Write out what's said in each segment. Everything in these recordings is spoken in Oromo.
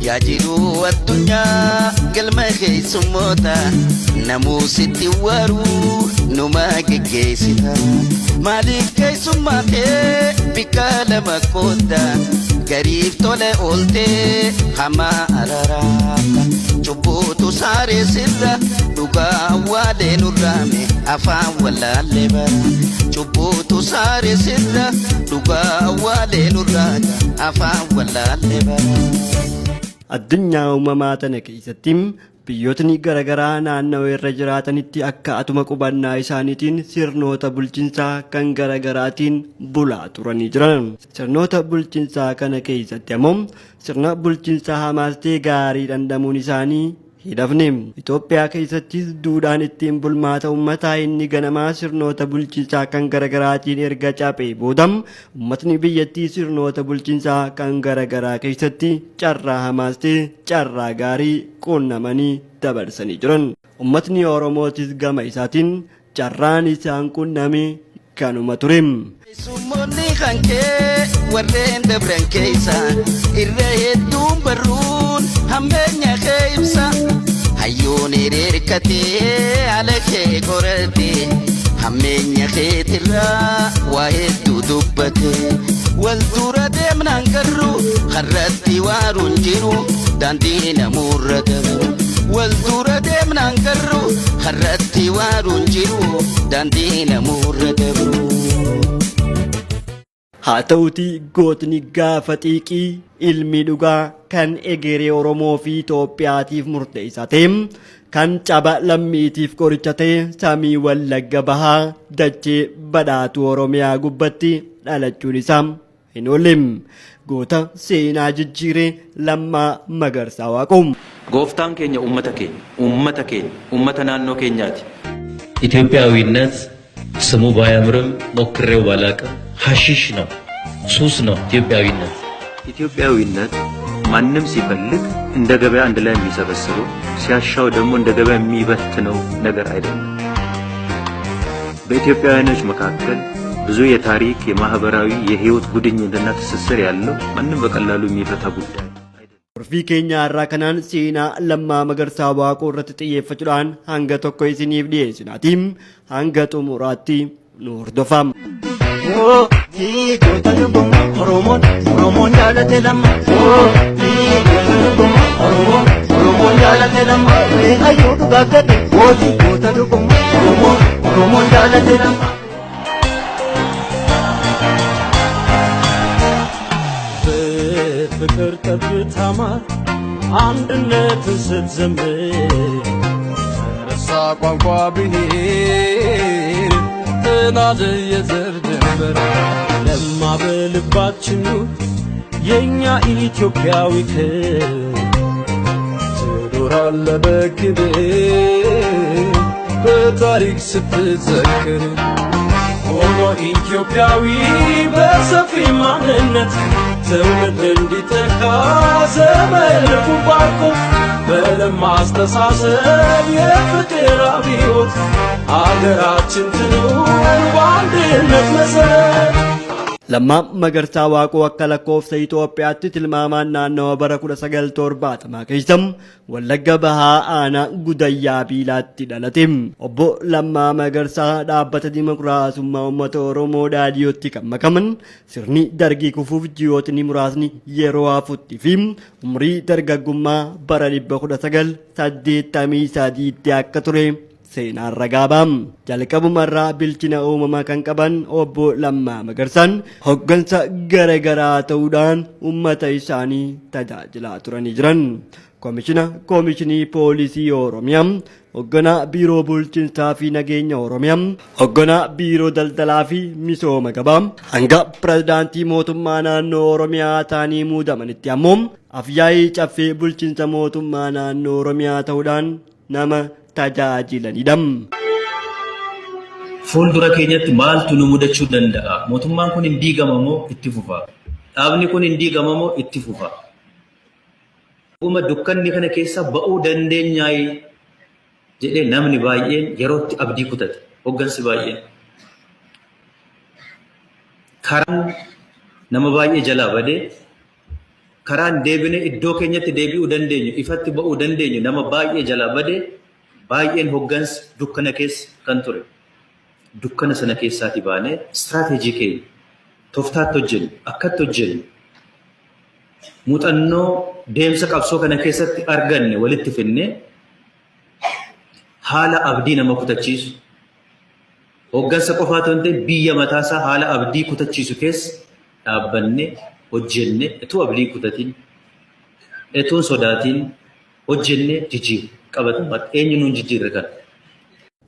Yaa jiruu addunyaa galma keessummoota namuu sitti waruu numa geggeessita. Maaliif keessummaa kee bikka lama qoodda gariif tole ooltee hamaa araraata. Cubbuutu saaree sirra dhugaa awwaalee nurraame afaan wallaallee bara. Cubbuutu saaree sirra dhugaa awwaalee nurraame afaan wallaallee bara. Addunyaa uumamaa tana keessatti biyyootni garaagaraa naannawa irra jiraatanitti akka atuma qubannaa isaaniitiin sirnoota bulchiinsaa kan garaagaraatiin bulaa turanii jiran. Sirnoota bulchiinsaa kana keessatti ammoo sirna bulchiinsaa hamaas ta'e gaarii dhandhamuun isaanii hin hafne. Itoophiyaa keessattis duudhaan ittiin bulmaata uummataa inni ganamaa sirnoota bulchiinsaa kan garaagaraatiin erga caphee booda uummatni biyyattii sirnoota bulchiinsaa kan garaagaraa keessatti carraa hamaas ta'e carraa gaarii quunnamanii dabarsanii jiran. Uummatni Oromootis gama isaatiin carraan isaan quunname kanuma ture. Keessummoonni kan kee warreen dabran keessa irra hedduun barruun hammeenya kee ibsa. Hayyuun hiriirkatee haala kee qorate hammeenya keetirraa waa hedduu dubbate. Wal dura deemnaan garuu karratti waaruun jiru daandii namuurra dabru. Wal dura deemnaan garuu karratti waaruun jiru daandii namuurra dabru. Haa ta'utii gootni gaafa xiiqii ilmi dhugaa kan egeree Oromoo fi Itoophiyaatiif murteessaa ta'e kan caba lammiitiif qoricha ta'e samii Wallagga Bahaa dachee badhaatuu Oromiyaa gubbatti dhalachuun isaa hin oolle. Goota seenaa jijjiire Lammaa Magarsaa Waaqoo. Gooftaan keenya uummata keenya, uummata keenya, uummata naannoo keenyaati. ኢትዮጵያዊነት ስሙ ባያምርም ሞክሬው ባላቅም ሐሺሽ ነው፣ ሱስ ነው ኢትዮጵያዊነት። ኢትዮጵያዊነት ማንም ሲፈልግ እንደ ገበያ አንድ ላይ የሚሰበስበው ሲያሻው ደግሞ እንደ ገበያ የሚበትነው ነገር አይደለም። በኢትዮጵያውያኖች መካከል ብዙ የታሪክ፣ የማህበራዊ፣ የህይወት ጉድኝትና ትስስር ያለው ማንም በቀላሉ የሚፈታ ጉዳይ አይደለም። Horfii keenya har'aa kanaan seenaa Lammaa Magarsaa Waaqoo irratti xiyyeeffachuudhaan hanga tokko isiniif dhiyeessinaatiin hanga xumuraatti nu hordofaa. Oromoon Oromoon jaalate lamma. Oromoon Oromoon jaalate lamma. Hayyuu dhugaa gadhe gooti goota dhuguma. Oromoon Oromoon jaalate lamma. በፍቅር ጠብታ ማር አንድነትን ስትዘምር ረሳ ቋንቋ ብሔር ተናደ የዘር ድንበር። ለማ በልባችን ኑር የእኛ ኢትዮጵያዊ ክብር። ትኖራለህ በክብር በታሪክ ስትዘክር። ሆኖ ኢትዮጵያዊ በሰፊ ማንነት ትውልድ እንዲተካ ዘመን ባርኮ በለማ አስተሳሰብ የፍቅር አብዮት አገራችን ትኑር በአንድነት መሰረት። Lammaa Magarsaa Waaqoo akka lakkoofsa Itoophiyaatti tilmaamaan naannawa bara 1970 keessa Wallagga Bahaa Aanaa Gudayyaa Biilaatti dhalate. Obbo Lammaa Magarsaa dhaabbata Dimokiraasummaa Uummata Oromoo Dhaadhiyootti kan makaman sirni dargii kufuuf ji'ootni muraasni yeroo hafutti fi umrii dargaggummaa bara 1983tti akka ture seenaan ragaa ba'a. Jalqabumarraa bilchina uumamaa kan qaban obbo Lammaa Magarsaan hoggansa gara garaa ta'uudhaan uummata isaanii tajaajilaa turanii jiran. Koomishina Koomishinii Poolisii Oromiyaa, hogganaa Biiroo Bulchiinsaa fi Nageenya Oromiyaa, hogganaa Biiroo Daldalaa fi Misooma Gabaa, hanga pirezidaantii mootummaa naannoo Oromiyaa ta'anii muudamanitti ammoo afyaa'ii caffee bulchiinsa mootummaa naannoo Oromiyaa ta'uudhaan nama tajaajilanidha. Fuuldura keenyatti maaltu nu mudachuu danda'a? Mootummaan kun hin diigama moo itti fufa? Dhaabni kun hin diigama moo itti fufa? Dhuguma dukkanni kana keessa ba'uu dandeenyaayi jedhee namni baay'een yerootti abdii kutate. Hoggansi baay'een. Karaan nama baay'ee jalaa badee Karaan deebinee iddoo keenyatti deebi'uu dandeenyu, ifatti ba'uu dandeenyu nama baay'ee jalaa badee, baay'een hoggansa dukkana keessa kan ture. Dukkana sana keessaati baanee istiraateejii keenya tooftaatti hojjennu, akkatti hojjennu, muuxannoo deemsa qabsoo kana keessatti arganne walitti finnee, haala abdii nama kutachiisu, hoggansa qofaa otoo hin ta'in biyya mataasaa haala abdii kutachiisu keessa dhaabbannee hojjenne, utuu abdii kutatiin, utuu sodaatiin hojjenne jijjiiru qabatamaatti eenyu nuun jijjiirre kana.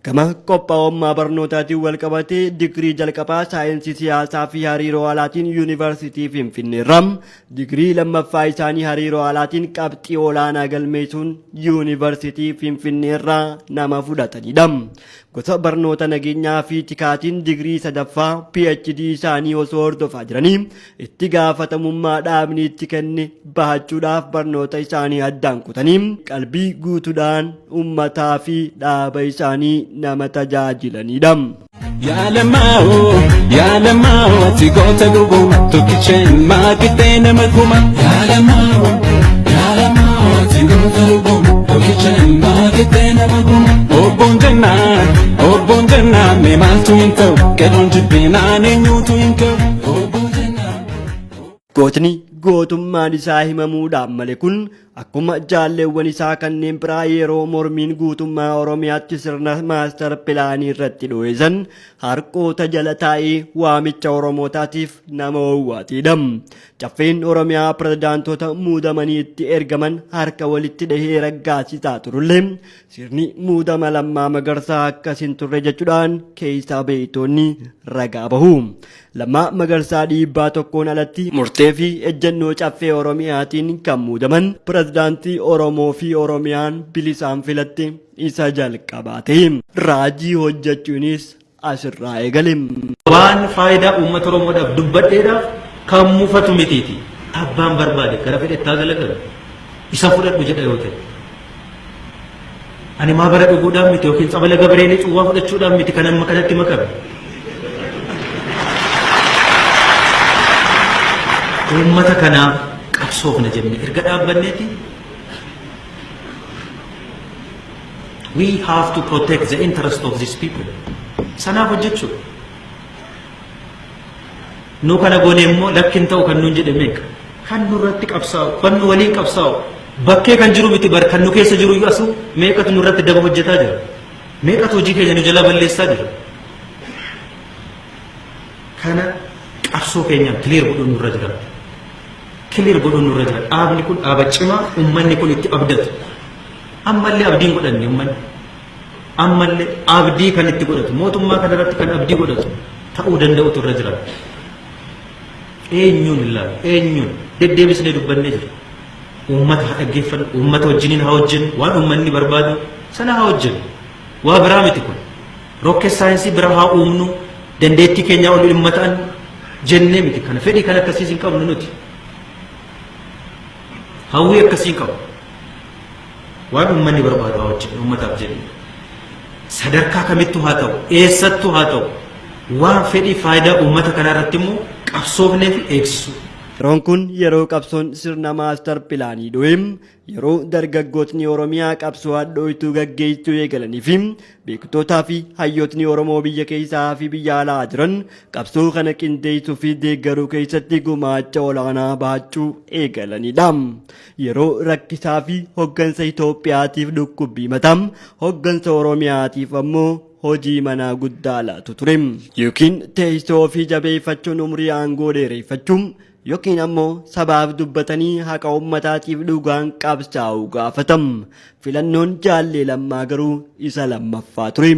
Gama qophaa'ummaa barnootaatiin wal qabatee digirii jalqabaa saayinsii siyaasaa fi hariiroo alaatiin Yuunivarsiitii Finfinneerra, digirii lammaffaa isaanii hariiroo alaatiin qabxii olaanaa galmeessuun Yuunivarsiitii Finfinneerraa nama fudhatanidha. Gosa barnoota nageenyaa fi tikaatiin digirii sadaffaa PhD isaanii osoo hordofaa jiranii itti gaafatamummaa dhaabni itti kenne bahachuudhaaf barnoota isaanii addaan kutanii qalbii guutuudhaan uummataa fi dhaaba isaanii nama tajaajilanidha. Yaa Lammaa, yaa Lammaa, ati goota dhuguma, tokkicha ilmaa qixxee nama kuma. Yaa Lammaa, yaa Lammaa, ati goota dhuguma, tokkicha ilmaa qixxee nama kuma. Obboon jennaan, obboon jennaan, mee maaltu hin ta'u, qeerroon jibbinaan eenyuutu hin ka'u. Obboon jennaan. Gootni gootummaan isaa himamuudhaan male kun akkuma jaalleewwan isaa kanneen biraa yeroo mormiin guutummaa Oromiyaatti sirna maastar pilaanii irratti dho'eessan harqoota jala taa'ee waamicha Oromootaatiif nama owwaatedha. Caffeen Oromiyaa pirezidaantota muudamanii itti ergaman harka walitti dhahee raggaasisaa turullee, sirni muudama Lammaa Magarsaa akkas hin turre jechuudhaan keessaa beektonni ragaa bahu. Lammaa Magarsaa dhiibbaa tokkoon alatti murtee fi ejjennoo Caffee Oromiyaatiin kan muudaman pirezidaantii Oromoo fi Oromiyaan bilisaan filatte isa jalqabaa ta'e. Raajii hojjechuunis asirraa eegale. Waan faayidaa uummata Oromoodhaaf dubbadheedhaaf kan mufatu mitiiti. Abbaan barbaade gara fedhetti haa galagalu. Isa fudhadhu jedha yoo ta'e. Ani maa bara dhuguudhaan miti yookiin tsabala Gabareelii cuwwaa fudhachuudhaan miti kan amma kanatti makame. Uummata kanaaf qabsoofna jenne erga dhaabbanneeti, we have to protect the interest of these people. Sanaaf hojjechuudha. Nu kana goone immoo lakki hin ta'u kan nuun jedhe meeqa? Kan nurratti qabsaa'u, kan nu waliin qabsaa'u, bakkee kan jiru miti bar, kan nu keessa jiru iyyuu asu meeqatu nurratti daba hojjetaa jira? Meeqatu hojii keenya nu jalaa balleessaa jira? Kana qabsoo keenyaan clear godhuun nurra jira. Clear godhuun nurra jira. Dhaabni kun dhaaba cimaa uummanni kun itti abdatu. Ammallee abdiin godhanne uummanni. Ammallee abdii kan itti godhatu, mootummaa kanarratti kan abdii godhatu ta'uu danda'utu irra jira. Eenyuun ilaalu, eenyuun deddeebisnee dubbannee jira. Uummata haa dhaggeeffannu, uummata wajjiniin haa hojjennu, waan uummanni barbaadu sana haa hojjennu. Waa biraa miti kun. Rocket science biraa haa uumnu, dandeettii keenyaa ol dhimma ta'an jennee miti kana. Fedhii kan akkasiis hin qabnu nuti. Hawwii akkasii hin qabu. Waan uummanni barbaadu haa hojjennu uummataaf jennee. Sadarkaa kamittuu haa ta'u, eessattuu haa ta'u, waan fedhii faayidaa uummata kanaa irratti immoo qabsoofnee fi eegsisuu. Yeroon kun yeroo qabsoon sirna maastar pilaanii dho'e, yeroo dargaggootni Oromiyaa qabsoo hadhooytuu gaggeessuu eegalanii fi beektootaa fi hayyootni Oromoo biyya keessaa fi biyya alaa jiran qabsoo kana qindeessuu fi deeggaruu keessatti gumaacha olaanaa bahachuu eegalanidha. Yeroo rakkisaa fi hoggansa Itoophiyaatiif dhukkubbii mataa, hoggansa Oromiyaatiif ammoo hojii manaa guddaa laatu ture. Yookiin teessoo ofii jabeeffachuun umrii aangoo dheereffachuun, yookiin ammoo sabaaf dubbatanii haqa uummataatiif dhugaan qabsaa'uu gaafatam. Filannoon Jaallee Lammaa garuu isa lammaffaa ture.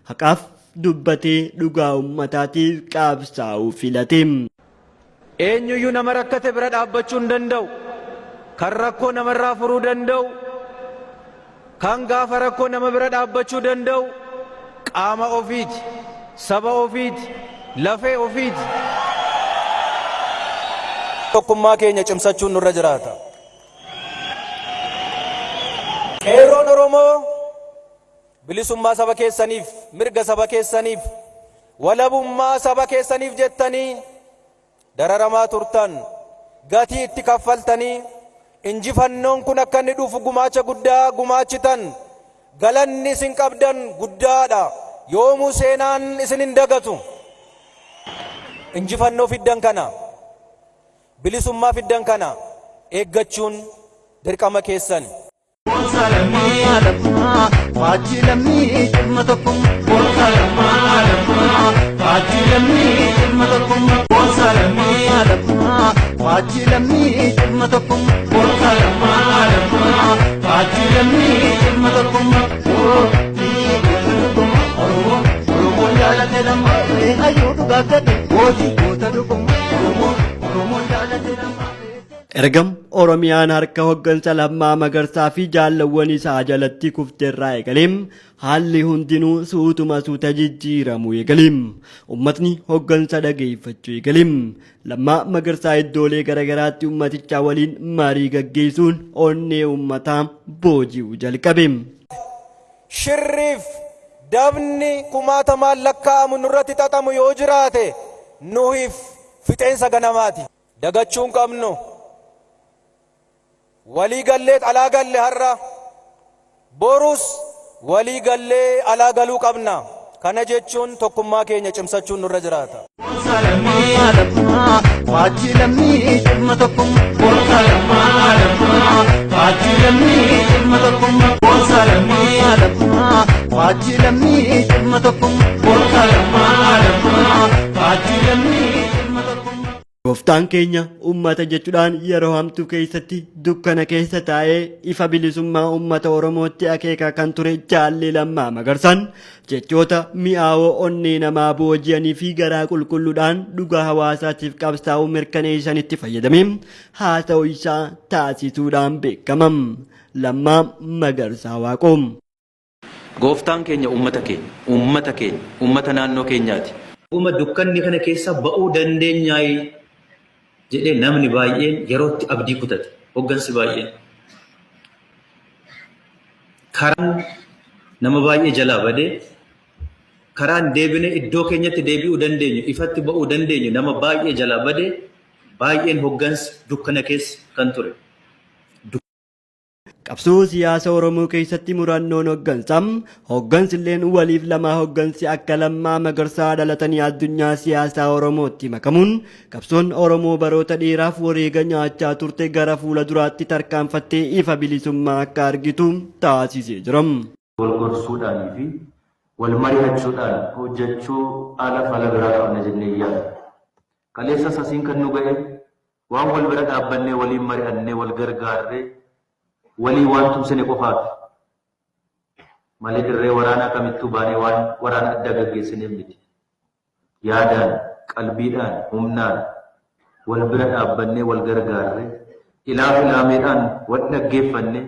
Haqaaf dubbatee dhugaa uummataatiif qabsaa'uu filate. Eenyuyyuu nama rakkate bira dhaabbachuu hin danda'u. Kan rakkoo namarraa furuu danda'u, kan gaafa rakkoo nama bira dhaabbachuu danda'u qaama ofiiti, saba ofiiti, lafee ofiiti. Tokkummaa keenya cimsachuun nurra jiraata. Qeerroon Oromoo bilisummaa saba keessaniif, mirga saba keessaniif, walabummaa saba keessaniif jettanii dararamaa turtan. Gatii itti kaffaltanii injifannoon kun akka inni dhufu gumaacha guddaa gumaachitan galanni isin qabdan guddaadha. Yoomuu seenaan isin hin dagatu. Injifannoo fiddan kana bilisummaa fiddan kana eeggachuun dirqama keessani. Faajjii lammii dhimma tokkummaa. Boonsaa lammaa lammaa. Faajjii lammii dhimma tokkummaa. Boonsaa lammaa lammaa. Faajjii lammii dhimma tokkummaa. Boonsaa lammaa lammaa. Faajjii lammii dhimma tokkummaa. Oromoo Oromoon jaalate lammaa. Hayyuu dhugaa gadi gooti goota dhugummaa. Oromoo Oromoon jaalate lammaa. Ergam Oromiyaan harka hoggansa Lammaa Magarsaa fi jaallawwan isaa jalatti kufteerraa eegaleem haalli hundinuu suutuma suuta jijjiiramuu eegaleem. Uummatni hoggansa dhageeffachuu eegaleem. Lammaa Magarsaa iddoolee garaagaraatti uummatichaa waliin marii gaggeessuun onnee uummataa booji'uu jalqabe. Shirriif dabni kumaatamaan lakkaa'amu nurratti xaxamu yoo jiraate nuhiif fixeensa ganamaati. Dagachuu hin qabnu. Walii gallee alaa galle har'a borus walii gallee alaa galuu qabna. Kana jechuun tokkummaa keenya cimsachuun nurra jiraata. Boonsaa lammaa lammaa. Faajjii lammii dhimma tokkummaa. Boonsaa lammaa lammaa. Faajjii lammii dhimma tokkummaa. Boonsaa lammaa lammaa. Faajjii lammii dhimma tokkummaa. Boonsaa lammaa lammaa. Faajjii lammii dhimma tokkummaa. Gooftaan keenya uummata jechuudhaan yeroo hamtuu keessatti dukkana keessa taa'ee ifa bilisummaa uummata Oromootti akeekaa kan ture Jaalli Lammaa Magarsaan jechoota mi'aawoo onnee namaa booji'anii fi garaa qulqulluudhaan dhugaa hawaasaatiif qabsaa'uu mirkaneessanitti fayyadamee haasa'uu isaa taasisuudhaan beekama. Lammaa Magarsaa Waaqoo. Gooftaan keenya uummata keenya, uummata keenya, uummata naannoo keenyaati. Dhuguma dukkanni kana keessa ba'uu dandeenyaayi jedhee namni baay'een yerootti abdii kutate. Hoggansi baay'een. Karaan nama baay'ee jalaa badee karaan deebinee iddoo keenyatti deebi'uu dandeenyu, ifatti ba'uu dandeenyu nama baay'ee jalaa badee baay'een hoggansi dukkana keessa kan ture. Qabsoo siyaasa Oromoo keessatti murannoon hoggansa. Hoggansi illeen waliif lama hoggansi akka Lammaa Magarsaa dhalatanii addunyaa siyaasaa Oromootti makamuun qabsoon Oromoo baroota dheeraaf wareega nyaachaa turte gara fuula duraatti tarkaanfattee ifa bilisummaa akka argitu taasisee jira. Wal gorsuudhaanii fi wal mari'achuudhaan hojjechuu ala fala biraa qabna jennee yaadna. Kaleessas asiin kan nu ga'e waan wal bira dhaabbannee waliin mari'annee wal gargaarree walii waan tumsine qofaafi. Malee dirree waraanaa kamittuu baanee waan waraana addaa gaggeessineef miti. Yaadaan, qalbiidhaan, humnaan wal bira dhaabbannee wal gargaarree ilaaf ilaameedhaan wal dhaggeeffannee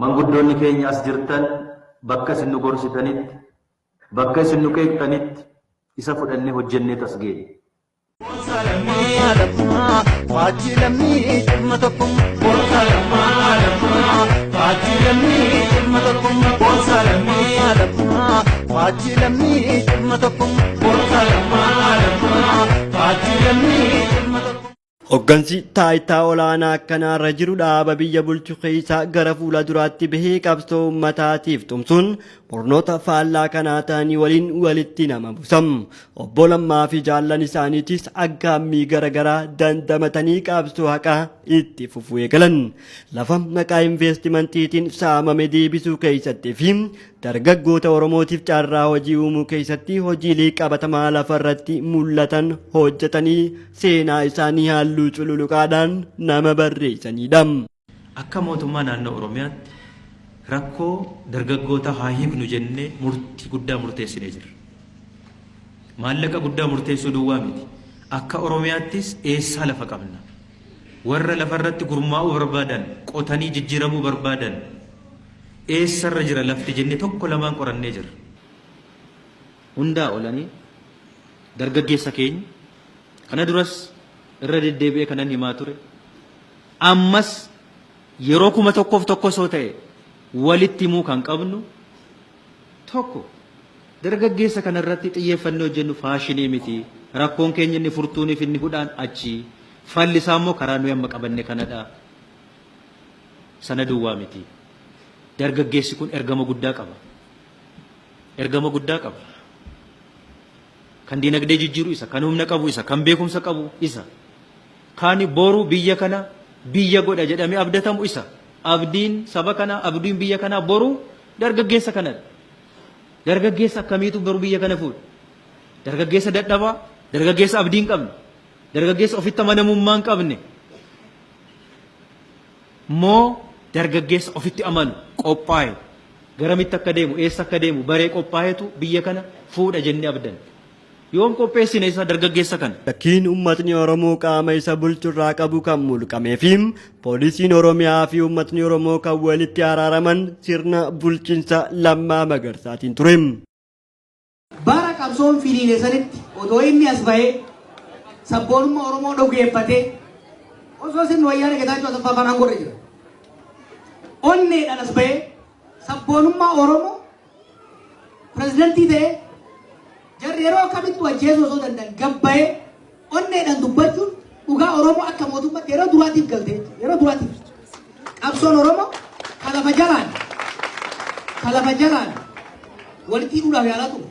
manguddoonni keenya as jirtan bakka isin nu gorsitanitti, bakka isin nu qeeqxanitti isa fudhannee hojjennee as geenye. Boonsaa lammaa lammaa. Faajjii lammii dhimma tokkummaa. Boonsaa lammaa lammaa. Faajjii lammii dhimma tokkummaa. Boonsaa lammaa lammaa. Faajjii lammii dhimma tokkummaa. Boonsaa lammaa lammaa. Faajjii lammii dhimma tokkummaa. Hoggansi taayitaa olaanaa akkanaarra jiru dhaaba biyya bulchu keessaa gara fuula duraatti bahee qabsoo uummataatiif tumsuun murnoota faallaa kanaa ta'anii waliin walitti nama buusam. Obbo Lammaa fi jaallan isaaniitis aggaammii garaagaraa dandamatanii qabsoo haqaa itti fufuu eegalan. Lafa maqaa investimantiitiin saamame deebisuu keessatti fi dargaggoota Oromootiif carraa hojii uumuu keessatti hojiilee qabatamaa lafarratti mul'atan hojjetanii seenaa isaanii halluu cululuqaadhaan nama barreessanidha. Akka mootummaa naannoo Oromiyaatti rakkoo dargaggoota haa hiiknu jennee murtii guddaa murteessinee jirra. Maallaqa guddaa murteessuu duwwaa miti. Akka Oromiyaattis eessaa lafa qabna? Warra lafarratti gurmaa'uu barbaadan, qotanii jijjiiramuu barbaadan eessarra jira lafti jennee tokko lamaan qorannee jirra. Hundaa olanii dargaggeessa keenya kana duras irra deddeebi'ee kanan himaa ture. Ammas yeroo 1001 osoo ta'e walitti himuu kan qabnu tokko dargaggeessa kanarratti xiyyeeffannee hojjennu faashinii miti. Rakkoon keenya inni furtuuniif inni hudhaan achi. Falli isaa immoo karaa nuyi amma qabanne kanadha. Sana duwwaa miti. Dargaggeessi kun ergama guddaa qaba. Ergama guddaa qaba. Kan dinagdee jijjiiru isa, kan humna qabu isa, kan beekumsa qabu isa. Kan boru biyya kana biyya godha jedhamee abdatamu isa. Abdiin saba kanaa, abdiin biyya kanaa boru dargaggeessa kanadha. Dargaggeessa akkamiitu boru biyya kana fuudha? Dargaggeessa dadhabaa, dargaggeessa abdii hin qabne, dargaggeessa ofitti amanamummaa hin qabne moo dargaggeessa ofitti amanu qophaa'e garamitti akka deemu eessa akka deemu baree qophaa'etu biyya kana fuudha jennee abdanna. Yoom qopheessine isa dargaggeessa kana? Shakkiin uummatni Oromoo qaama isa bulchurraa qabu kan mulqamee fi poolisiin Oromiyaa fi uummatni Oromoo kan walitti araaraman sirna bulchiinsa Lammaa Magarsaatiin ture. Bara qabsoon finiine sanitti odoo inni as bahee sabboonummaa Oromoo dhugeeffatee osoo sirni Wayyaanee Getaachoo Asaffaa faan aangoo irra jira. Onneedhaan as bahee sabboonummaa Oromoo pirezidantii ta'ee jarri yeroo kamittuu ajjeesuu osoo danda'an gabbayee onneedhaan dubbachuun dhugaa Oromoo akka mootummaatti yeroo duraatiif galte jechuudha. Yeroo duraatiif. Qabsoon Oromoo ka lafa jalaan ka lafa jalaan walitti hidhuudhaaf yaalaa ture.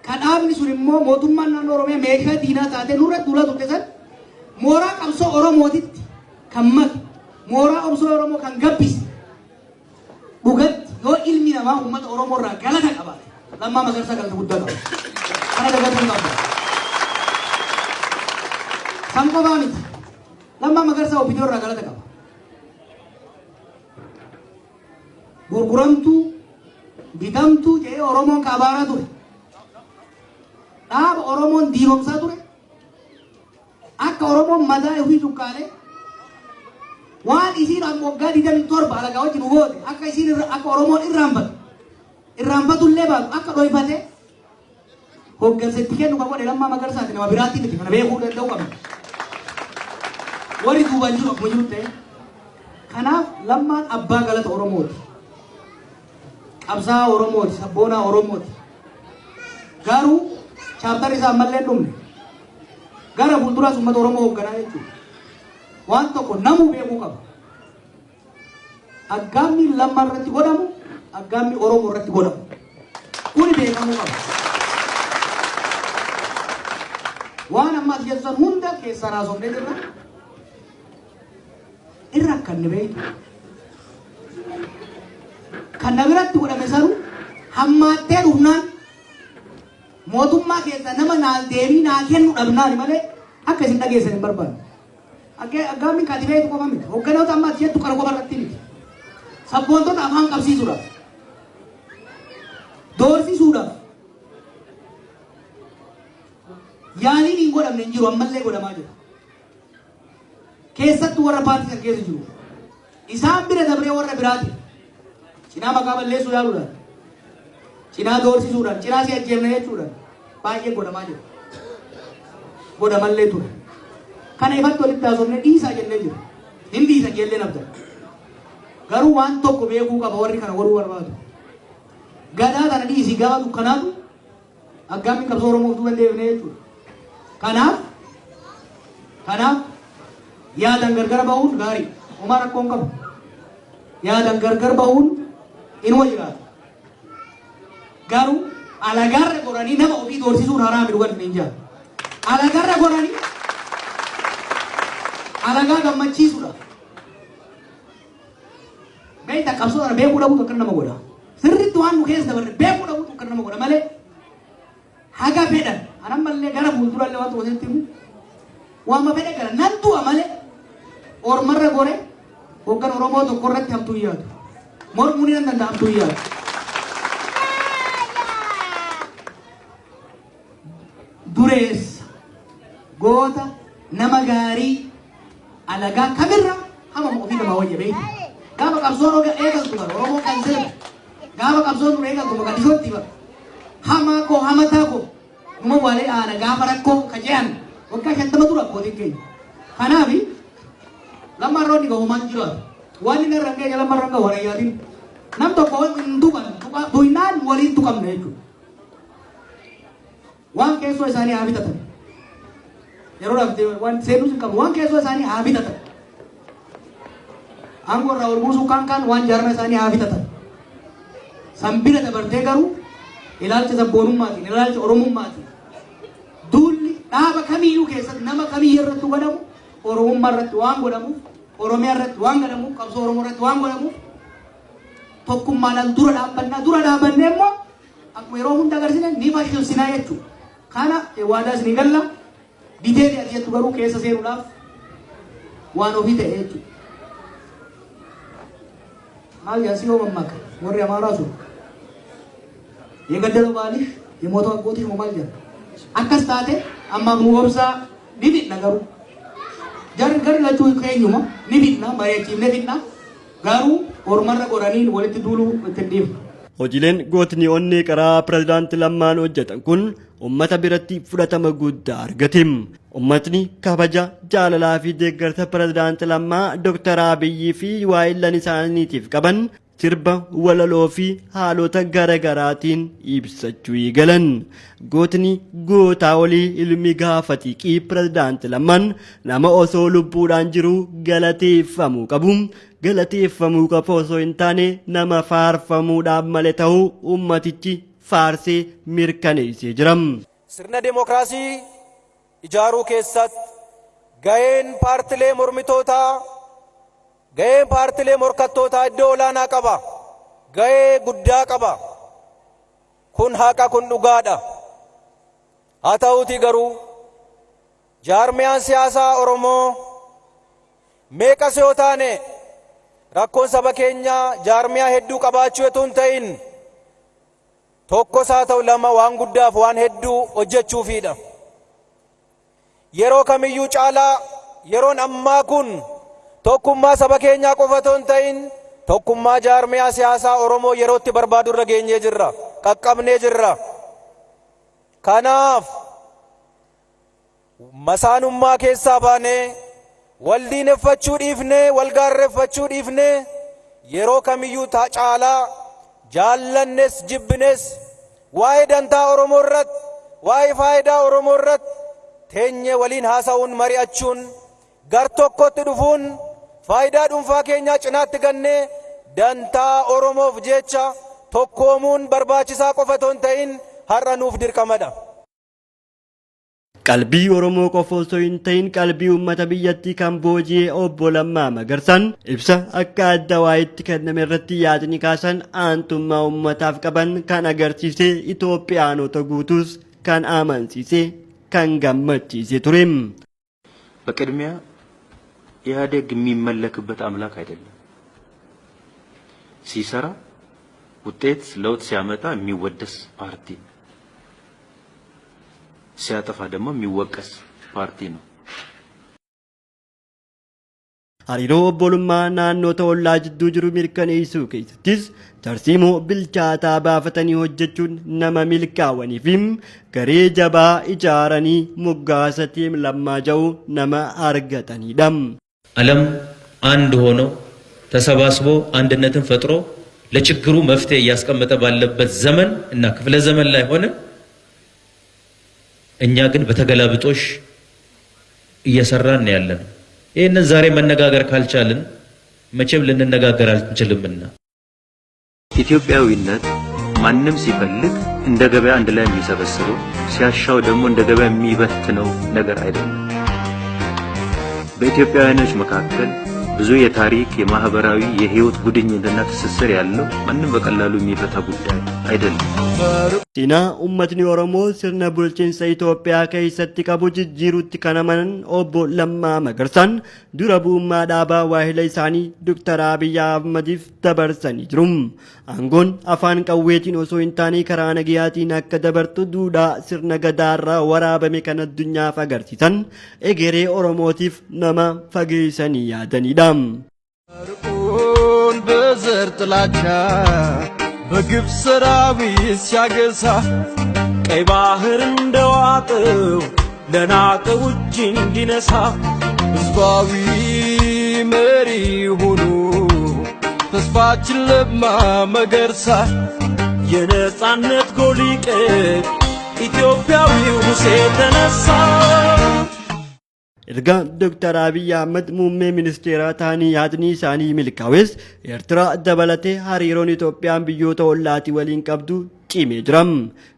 Ka dhaabni sun immoo mootummaan naannoo Oromiyaa meeshaa diinaa taatee nurratti duulaa turte san mooraa qabsoo Oromootitti kan make mooraa qabsoo Oromoo kan gabbise dhugatti yoo ilmi namaa uummata Oromoo irraa galata qabaate Lammaa Magarsaa galata guddaa qaba. Kana dagatuu hin qabdu. San qofaa miti. Lammaa Magarsaa OPDO irraa galata qaba. Gurguramtuu, bitamtuu jedhee Oromoon kaabaaraa ture. Dhaaba Oromoon diiromsaa ture. Akka Oromoon mataa ofii cuqqaalee waan isiin amma waggaa 27 alagaa wajjin nu goote akka isiin irra akka Oromoon irraanfatu irraanfatullee baatu akka dhoyfate hoggansa itti kennu kan godhe Lammaa Magarsaati nama biraatti miti kana beekuu danda'u qabna. Warri duubaan jiru akkuma jiru ta'e kanaaf Lammaan abbaa galata Oromooti. Qabsaa'aa Oromooti, sabboonaa Oromooti. Garuu chaaptarri isaa ammallee hin dhumne. Gara fuulduraas uummata Oromoo hoogganaa jechuudha. Waan tokko namuu beekuu qaba. Aggaammiin Lammaa irratti godhamu aggaammii Oromoo irratti godhamu. Kuni beekamuu qaba. Waan amma as jettu san hunda keessaan haasofnee jirra. Irra akkanne beektu. Kan na biratti godhame sanu hammaattee dhufnaan mootummaa keessa nama naa deebii naa kennu dhabnaani malee akka isin dhageessan hin barbaanne. Aggaammiin kaati beektu qofa miti. Hogganoota amma ati jettu kana qofa irratti miti. Sabboontota afaan qabsiisuudhaaf. Doorsisuudhaaf. Yaaliin hin godhamne hin jiru ammallee godhamaa jira. Keessattuu warra paartii san keessa jiru. Isaan bira dabree warra biraati. Cinaa maqaa balleessuu yaaluudhaan. Cinaa doorsisuudhaan, cinaa si ajjeefna jechuudhaan baay'ee godhamaa jira. Godhamallee ture. Kana ifatti walitti haasofne dhiisaa jennee jira. Hin dhiisan jennee nabdan. Garuu waan tokko beekuu qaba warri kana godhuu barbaadu. Gadaa kana dhiisii gaafa dukkanaatu aggaammiin qabsoo Oromoof duuba hin deebine jechuudha. Kanaaf kanaaf yaadan gargar bahuun gaarii. Homaa rakkoo hin qabu. Yaadan gargar bahuun inuma jiraata. Garuu alagaarra goranii nama ofii doorsisuun haraami dhugan hin jaa. Alagaarra goranii alagaa gammachiisuudha. Beekta qabsoo kana beekuu dhabuutu akka nama godha. Sirriitti waan nu keessa dabarre beekuu dhabuutu akka nama godha malee haga fedhan anammallee gara fuuldurallee waan tokko sitti himu waanuma fedhe gara nan du'a malee ormarra gore hoggan Oromoo tokko irratti hamtuu hin yaadu. Mormuu ni nan danda'a hamtuu hin yaadu. Dureessa goota nama gaarii alagaa kamirra hamama ofii namaa wayya beektu. Gaafa qabsoon oga eegaltu bara Oromoon kan seenu gaafa qabsoon dura eegaltu Mogadishootti bara hamaa koo hamataa koo numa walee aana gaafa rakkoo ka je'an waggaa 50 dura abbootiin keenya. Kanaaf Lammaan roonni gahu homaan jiraatu. Waan inni irra hin geenye Lammaan irra hin gahu waan yaadin. Nam tokko hin tuqan tuqnaan waliin tuqamne jechuudha. Waan keessoo isaanii haa bitatan. Yeroo waan seenuus hin qabu, waan keessoo isaanii haa bitatan. Aangoo irraa ol buusuu kaan kaan waan jaarmaa isaanii haa bitatan. San bira dabartee garuu ilaalcha sabboonummaatiin, ilaalcha oromummaatiin duulli dhaaba kamiyyuu keessatti nama kamiyyuu irratti godhamu oromummaa irratti waan godhamuuf, oromiyaa irratti waan godhamuuf, qabsoo oromoo irratti waan godhamuuf tokkummaadhaan dura dhaabbannaa. Dura dhaabbannee immoo akkuma yeroo hunda agarsiisne ni fashilsinaa jechuudha. Kana waadaa isinii galla. Detail ati jettu garuu keessa seenuudhaaf waan ofii ta'e jechuudha. Maal jaasii yoo mammaaka warri Amaaraa sun, "የገደለው ባልሽ የሞተው አጎትሽ" maal jedha. Akkas taate ammaaf nu obsaa, ni fidna garuu. Jarri gari lachuu keenyuma ni fidna, mari'achiifnee fidna, garuu ormarra godhanii walitti duuluu itti hin dhiifnu. Hojiileen gootni onnee karaa pirezidaanti Lammaan hojjetan kun uummata biratti fudhatama guddaa argate. Uummatni kabaja, jaalalaa fi deeggarsa pirezidaanti Lammaa, Dr. Abiyyii fi waa'illan isaaniitiif qaban sirba, walaloo fi haalota gara garaatiin ibsachuu eegalan. Gootni gootaa olii, ilmi gaafa xiiqii pirezidaanti Lammaan nama osoo lubbuudhaan jiru galateeffamuu qabu. Galateeffamuu qofa osoo hin taane nama faarfamuudhaaf malee ta'uu uummatichi faarsee mirkaneessee jira. Sirna dimookiraasii ijaaruu keessatti gaheen paartilee mormitootaa, gaheen paartilee morkattootaa iddoo olaanaa qaba. Gahee guddaa qaba. Kun haqa, kun dhugaadha. Haa ta'uutii garuu jaarmiyaan siyaasaa Oromoo meeqas yoo taane, rakkoon saba keenyaa jaarmiyaa hedduu qabaachuu otoo hin ta'in tokkos haa ta'u lama waan guddaaf waan hedduu hojjechuufiidha. Yeroo kamiyyuu caalaa yeroon ammaa kun tokkummaa saba keenyaa qofa otoo hin ta'in tokkummaa jaarmiyaa siyaasaa Oromoo yerootti barbaadu irra geenyee jirra, qaqqabnee jirra. Kanaaf masaanummaa keessaa baanee, wal diineffachuu dhiifnee, wal gaarreeffachuu dhiifnee, yeroo kamiyyuu caalaa jaallannes jibbines waa'ee dantaa Oromoo irratti, waa'ee faayidaa Oromoo irratti teenyee waliin haasa'uun, mari'achuun, gar tokkotti dhufuun, faayidaa dhuunfaa keenyaa cinaatti gannee dantaa Oromoof jecha tokkoomuun barbaachisaa qofa otoo hin ta'in har'a nuuf dirqamadha. Qalbii Oromoo qofa osoo hin ta'in qalbii uummata biyyattii kan booji'e obbo Lammaa Magarsaan ibsa akka adda waayitti kenname irratti yaadni kaasan aantummaa uummataaf qaban kan agarsiise, Itoophiyaanota guutuus kan amansiise, kan gammachiise ture. በቅድሚያ ኢህአዴግ የሚመለክበት አምላክ አይደለም። ሲሰራ ውጤት ለውጥ ሲያመጣ የሚወደስ ፓርቲ፣ ሲያጠፋ ደግሞ የሚወቀስ ፓርቲ ነው። Hariiroo obbolummaa naannoo ollaa jidduu jiru mirkaneessuu keessattis tarsiimoo bilchaataa baafatanii hojjechuun nama milkaa'anii fi garee jabaa ijaaranii moggaasa Team Lammaa jedhu nama argatanidha. ዓለም አንድ ሆኖ ተሰባስቦ አንድነትን ፈጥሮ ለችግሩ መፍትሄ እያስቀመጠ ባለበት ዘመን እና ክፍለ ዘመን ላይ ሆነ እኛ ግን በተገላብጦሽ እየሰራን ያለ ነው። ይህንን ዛሬ መነጋገር ካልቻልን መቼም ልንነጋገር አንችልምና። ኢትዮጵያዊነት ማንም ሲፈልግ እንደ ገበያ አንድ ላይ የሚሰበስበው፣ ሲያሻው ደግሞ እንደ ገበያ የሚበትነው ነገር አይደለም። በኢትዮጵያውያኖች መካከል ብዙ የታሪክ፣ የማህበራዊ፣ የህይወት ጉድኝትና ትስስር ያለው ማንም በቀላሉ የሚፈታ ጉዳይ አይደለም። Seenaa uummatni Oromoo sirna bulchiinsa Itoophiyaa keessatti qabu jijjiiruutti kan amanan obbo Lammaa Magarsaan dura bu'ummaa dhaabaa waahila isaanii Dr. Abiyyi Ahmadiif dabarsanii jiru. Aangoon afaan qawweetiin osoo hin taane karaa nagayaatiin akka dabartu duudhaa sirna gadaarraa waraabame kan addunyaaf agarsiisan, egeree Oromootiif nama fageessanii yaadanidha. በዘር ጥላቻ በግፍ ሰራዊት ሲያገሳ ቀይ ባህር እንደዋጠው ለናቀው እጅ እንዲነሳ ህዝባዊ መሪ ሆኖ ተስፋችን ለማ መገርሳ የነጻነት ጎል ኢትዮጵያዊው ሙሴ ተነሳ። Erga Dr. Abiy Ahmed muummee ministeeraa ta'anii yaadni isaanii milkaa'es, Eertiraa dabalatee hariiroon Itoophiyaan biyyoota ollaatii waliin qabdu cimee jira.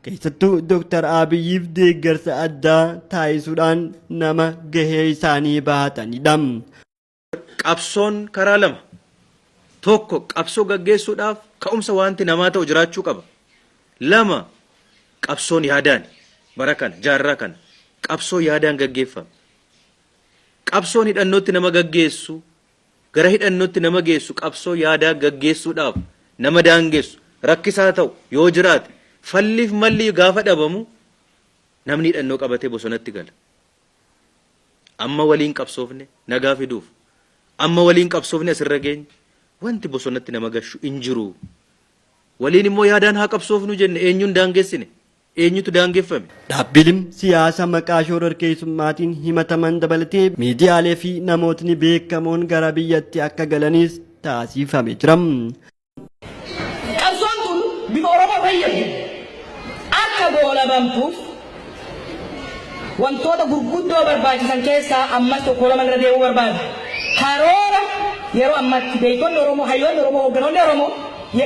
Keessattuu Dr. Abiyyiif deeggarsa addaa taasisuudhaan nama gahee isaanii bahatanidha. Qabsoon karaa lama. Tokko, qabsoo gaggeessuudhaaf ka'umsa wanti namaa ta'u jiraachuu qaba. Lama, qabsoon yaadaan bara kana, jaarraa kana qabsoo yaadaan gaggeeffama. Qabsoon hidhannootti nama gaggeessu, gara hidhannootti nama geessu, qabsoo yaadaa gaggeessuudhaaf nama daangessu, rakkisaa ta'u yoo jiraate, falliif malli gaafa dhabamu namni hidhannoo qabatee bosonatti gala. Amma waliin qabsoofne nagaa fiduuf, amma waliin qabsoofne asirra geenye, wanti bosonatti nama gashu hin jiru. Waliin immoo yaadaan haa qabsoofnu jenne, eenyuun daangessine? Eenyutu daangeffame? Dhaabbileen siyaasa maqaa shororkeessummaatiin himataman dabalatee miidiyaalee fi namootni beekamoon gara biyyatti akka galanis taasifame jira. Qabsoon tun bifa Oromoo fayyadu akka goolabamtuuf wantoota gurguddoo barbaachisan keessaa ammas tokko lama irra deemuu barbaada. Karoora yeroo ammatti beektonni Oromoo, hayyoonni Oromoo, hoogganoonni Oromoo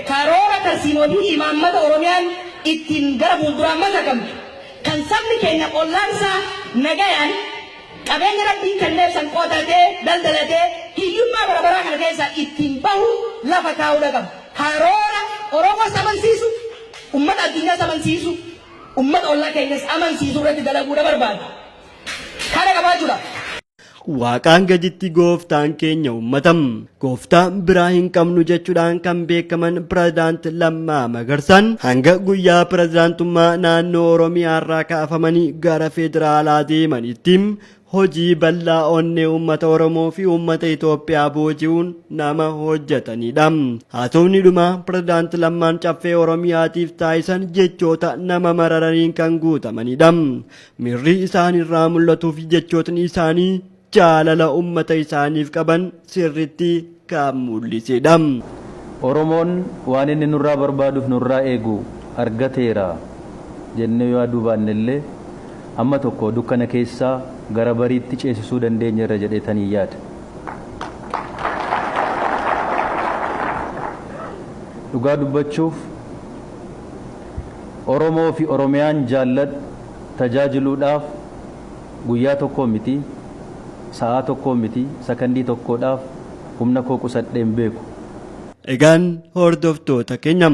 karoora tarsiimoo fi imaammata Oromiyaan ittiin gara fuulduraa masakamtu, kan sabni keenya ollaansaa nagayaan qabeenya Rabbiin kenneef san qotatee daldalatee hiyyummaa bara baraa kana keessaa ittiin bahu lafa kaa'uudha qaba. Karoora Oromoos amansiisu, ummata addunyaas amansiisu, ummata ollaa keenyas amansiisu irratti dalaguudha barbaada. Kana qabaachuudha. Waaqaan gaditti gooftaan keenya uummatam. Gooftaa biraa hin qabnu jechuudhaan kan beekaman Pirezidaant Lammaa Magarsaan hanga guyyaa pirezidaantummaa naannoo Oromiyaa irraa kaafamanii gara federaalaa deemanitti hojii bal'aa onnee uummata Oromoo fi uummata Itoophiyaa booji'uun nama hojjetanidha. Haasofni dhumaa Pirezidaant Lammaan Caffee Oromiyaatiif taasisan jechoota nama mararaniin kan guutamanidha. Miirri isaan irraa mul'atuu fi jechootni isaanii jaalala uummata isaaniif qaban sirriitti kan mul'isedha. Oromoon waan inni nurraa barbaaduuf nurraa eegu argateera jennee yaaduu baannellee, amma tokko dukkana keessaa gara bariitti ceesisuu dandeenyeerra jedheetanii yaada. Dhugaa dubbachuuf, Oromoo fi Oromiyaan jaalladhu tajaajiluudhaaf guyyaa tokkoo miti, sa'aa tokkoo miti, sakandii tokkoodhaaf humna koo qusadhee hin beeku. Egaan hordoftoota keenya,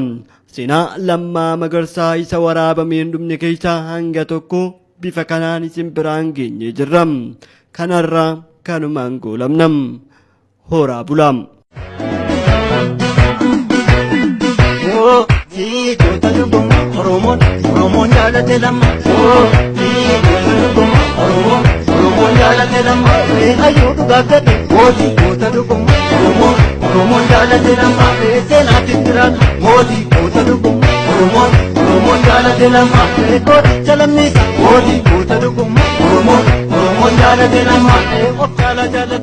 seenaa Lammaa Magarsaa isa waraabamee hin dhumne keessaa hanga tokko bifa kanaan isin biraan geenyee jirra. Kanarraa kanumaan goolabna. Horaa bulaa. Goota dhuguma Oromoon, Oromoon jaalate Lamma. Goota dhuguma Oromoon, Oromoon jaalate Lamma. Hayyuu dhugaa gadi mooti, goota dhuguma Oromoon, Oromoon jaalate Lamma. Seenaatti jiraata mooti, goota dhuguma Oromoon, Oromoon jaalate Lamma. Gooticha lammiisa mooti, goota dhuguma Oromoon, Oromoon jaalate Lamma. Of jaala jaala.